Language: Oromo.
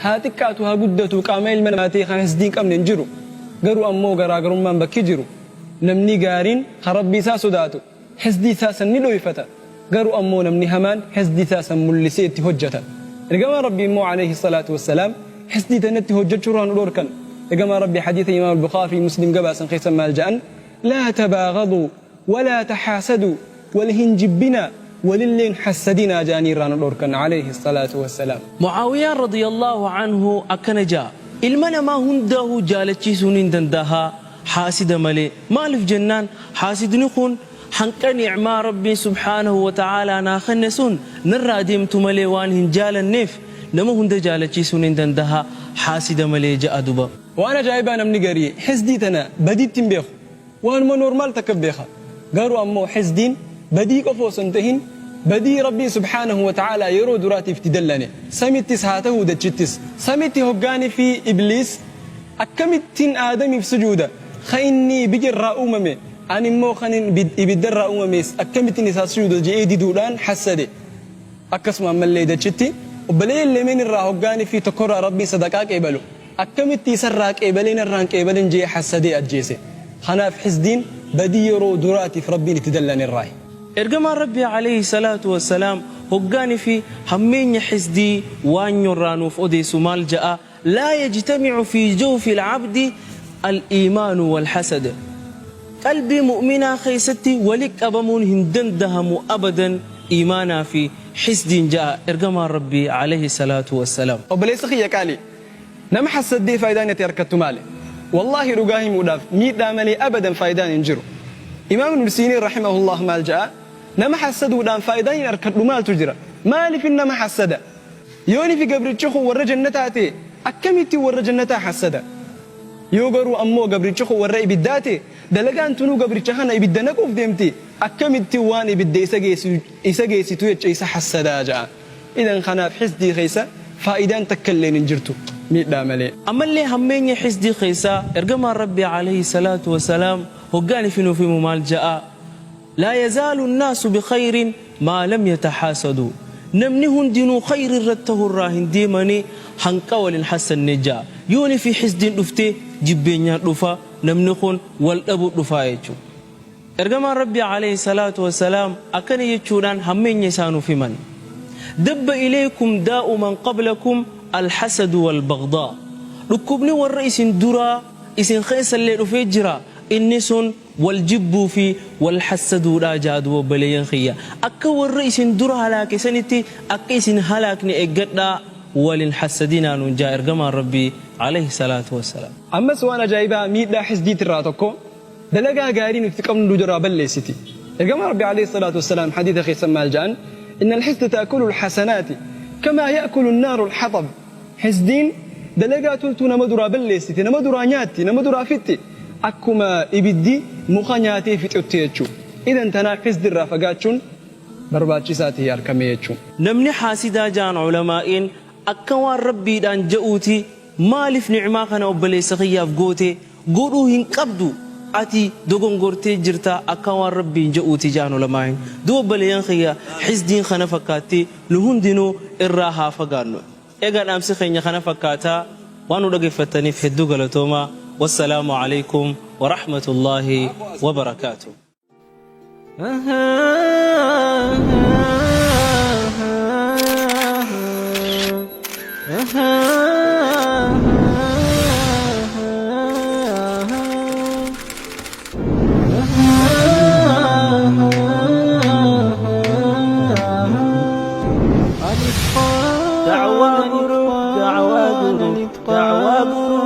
Haa xiqqaatu haa guddatu qaama ilma namaatii kan hisdii hin qabne hin jiru. Garuu ammoo garaagarummaan bakki jiru namni gaariin kan Rabbii isaa sodaatu hisdii isaa san ni dhoyfata. Garuu ammoo namni hamaan hisdii isaa san mullisee itti hojjata. Ergamaan Rabbii immoo aleyhi salaatu wassalaam hisdii tanatti hojjachuu irraa nu dhoorkan. Ergamaan Rabbii hadiisa Imaam Al-Bukhaari fi Muslim gabaasan keessa maal ja'an? Laa tabaaghaduu Walaa taxaasaduu, wal hin jibbinaa, walillee hin hassadinaa ja'anii irraa nu dhoorkan aleyhi salaatu wassalaam. Mu'aawiyaan radiyallaahu anhu akkana ja'a, Ilma namaa hundaahuu jaalachiisuu nin dandaha haasida malee. Maalif jennaan haasidni kun hanqa ni'maa Rabbiin subhaanahu wa ta'aalaa naa kenne sun narraa deemtu malee waan hin jaalanneef nama hunda jaalachiisuu nin dandaha haasida malee ja'a duba. Waan ajaa'ibaa namni garii hisdii tana badiitti hin beeku. Waanuma normal takka beeka. Garuu ammoo hisdiin badii qofa osoo hin tahin badii Rabbiin subhaanahu wa ta'aalaa yeroo duraatiif itti dallane. Samittis haa tahuu dachittis. Samitti hoggaanifii Ibliis akkamittin Aadamiif sujuuda ka inni biyyerraa uumame ani immoo kanin ibiddarraa uumames akkamittin isaaf sujuuda je'ee diduudhaan hassade. Akkasuma ammallee dachitti obboleeyyan lameen irraa hoggaanifii tokkorraa Rabbiin sadaqaa qeebalu Akkamitti isarraa qeebalee narraa hin qeebalin je'ee hassadee ajjeese. Kanaaf hisdiin badii yeroo duraatiif Rabbiin itti dallane irraahi. Ergamaan Rabbii aleyhi salaatu wassalaam hoggaanifi hammeenya hisdii waanyorraa nuuf odeessu maal ja'a, Laa yajtamicu fii jawfil abdi al-iimaanu wal-hasad. Qalbii mu'minaa keessatti wali qabamuun hin dandahamu abadan iimaanaa fi hisdiin ja'a Ergamaan Rabbii aleyhi salaatu wassalaam. Obboleessa kiyya qaalii! Nama hassaddee faayidaan ati arkattu maali? Wallaahi dhugaa himuudhaaf miidhaa malee abadan faayidaan hin jiru. Imaam Ibnu Siiniin rahimahullaah maal ja'a? Nama hassaduudhaan faayidaan hin arkadhu maaltu jira? Maalifin nama hassada? Yoonifi gabrichi kun warra jannataa ta'e akkamittin warra jannataa hassada? Yoo garuu ammoo gabrichi kun warra ibiddaa ta'e dalagaan tunuu gabricha kana ibidda naquuf deemti akkamittin waan ibidda isa geessitu jecha isa hassadaa ja'a. Idan kanaaf hisdii keessa faayidaan takkalleen hin jirtu miidhaa malee. Ammallee hammeenya hisdii keessaa Ergamaan Rabbii aleyhi salaatu wa salaam hoggaan ifi nuuf himu maal ja'a? Laa yazaalu nnaasu bikhayrin maa lam yatahaasaduu Namni hundinuu khayri irratti tahuu irraa hin deemani hanqa wal hin hassanne ja'a. Yoon ifi hisdiin dhufte jibbeenyaan dhufa namni kun wal dhabuu dhufaa jechu. Ergamaan Rabbii aleyhi salaatu wa salaam akkana jechuudhaan hammeenya isaa nuuf himan, Dabba ilaykum daa'u man qablakum al-hasadu wal-baghdaa. Dhukkubni warra isin duraa isin keessallee dhufee jira, inni sun wal jibbuu fi wal hassaduudha ja'a duuba obboleeyyan kiyya. Akka warra isin dura halaake sanitti akka isin halaakne eeggadhaa wal hin hassadinaa nuun ja'a Ergamaan Rabbii aleyhi salaatu wa salaam. Ammas waan ajaa'ibaa miidhaa hisdiitirraa tokko Dalagaa gaarii nuti qabnu nu jalaa balleessiti. Ergamaan Rabbii aleyhi salaatu wassalaam hadiisa keessa maal ja'an? Inna al-hisda ta'kulu al-hasanaati kamaa ya'kulu an-naaru al-haxab. Hisdiin dalagaa toltuu nama duraa balleessiti, nama duraa nyaatti, nama duraa fixxi. Akkuma ibiddi muka nyaatee fixutti jechuu. Idan tanaaf hisdi irraa fagaachuun barbaachisaa tahee arkamee jechuu. Namni haasidaa ja'an ulamaa'iin akka waan Rabbiidhaan ja'uuti Maalif ni'maa kana obboleessa kiyyaaf goote? Godhuu hin qabdu ati dogongortee jirta akka waan Rabbiin ja'uuti ja'an ulamaa'in. Duuba obboleeyyan kiyya hisdiin kana fakkaatti nu hundinuu irraa haa fagaannu. Egaa dhaamsi keenya kana fakkaata waan nu dhageffattaniif hedduu galatoomaa wassalaamu aleykum warahmatullaahi wabarakaatuh. Da'waa Group, Da'waa Group, Da'waa Group.